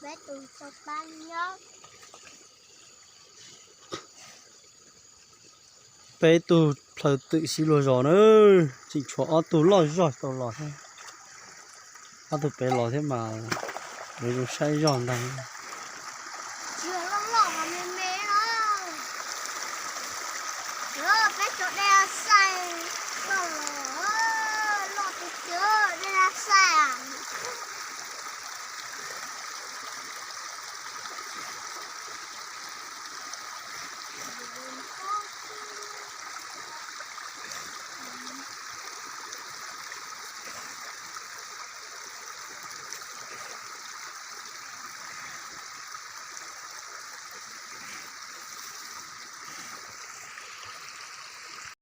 Peb tus tau pab nyob. Peb tug plhaw twm sib luag zos na, tseem tshuav ob tug loj zog tau los thiab. Ob tug pem los thiab mas yuav zoo saib zog ntag. Tsis yog loj loj mas me me no. Peb tso dej sai loj los, loj tiag tiag dej sai.